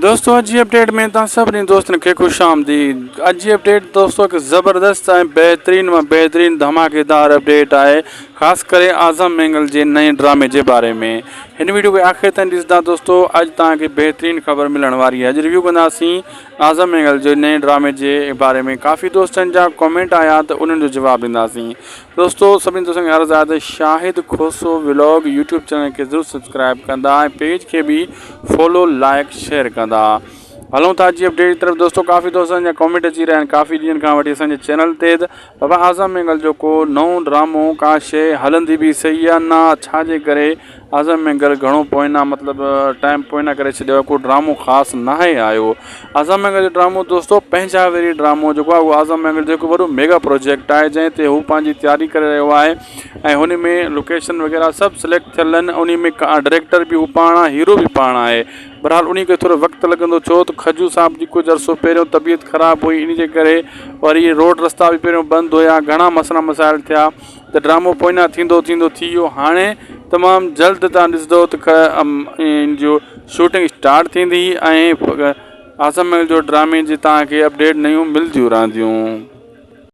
دوستو اڄ جي اپڊيٽ ۾ توهان سڀني دوستن کي خوش آمديد اڄ جي اپڊيٽ دوستو هڪ زبردست ۽ بهترين مان بهترين ڌماڪيدار اپڊيٽ آهي خاص ڪري اعظم مينگل جي نئين ڊرامي جي باري ۾ هن ويڊيو کي آخر تائين ڏسندا دوستو اڄ توهان کي بهترين خبر ملڻ واري آهي اڄ ريويو ڪنداسين اعظم مينگل جي نئين ڊرامي جي باري ۾ ڪافي دوستن جا ڪمينٽ آيا ته انهن جو جواب ڏينداسين دوستو سڀني دوستن کي عرض آهي ته Shahid Khoso vlog YouTube channel کي ضرور سبسڪرائب ڪندا ۽ پيج کي به فالو لائڪ شيئر ڪندا هلون ٿا جي اپڊيٽ جي طرف دوستو ڪافي دوستن جا ڪمينٽ اچي رهيا آهن ڪافي ڏينهن کان وٺي اسان جي چينل تي ته بابا اعظم مينگل جو ڪو نئون ڊرامو ڪا شي هلندي به صحيح يا نه ڇا جي ڪري اعظم مينگل گهڻو پوئنا مطلب ٽائم پوئنا ڪري ڇڏيو آهي ڪو ڊرامو خاص ناهي آيو اعظم مينگل جو ڊرامو دوستو پنهنجا وري ڊرامو جيڪو آهي اهو اعظم مينگل جو هڪ وڏو ميگا پروجيڪٽ آهي جنهن تي هو پنهنجي تياري ڪري رهيو آهي ۽ هن ۾ لوڪيشن وغيره سڀ سليڪٽ ٿيل آهن انهي ۾ ڊائريڪٽر به هو پاڻ آهي هيرو به پاڻ آهي بهرحال انهي کي ٿورو وقت لڳندو ڇو ته کجو صاحب جي ڪجهه عرصو پهريون طبيعت خراب هئي انهي جي ڪري وري روڊ رستا به پهريون بند هيا گهڻا مسئلا مسائل ٿيا ته ڊرامو پوئنا ٿيندو ٿيندو ٿي ويو هاڻي تمام جلد تان ڏسندو ته ان جو شوٽنگ اسٽارٽ ٿيندي ۽ اعظم مينگل جو ڊرامي جي توهان کي اپڊيٽ نيون ملنديون رهنديون.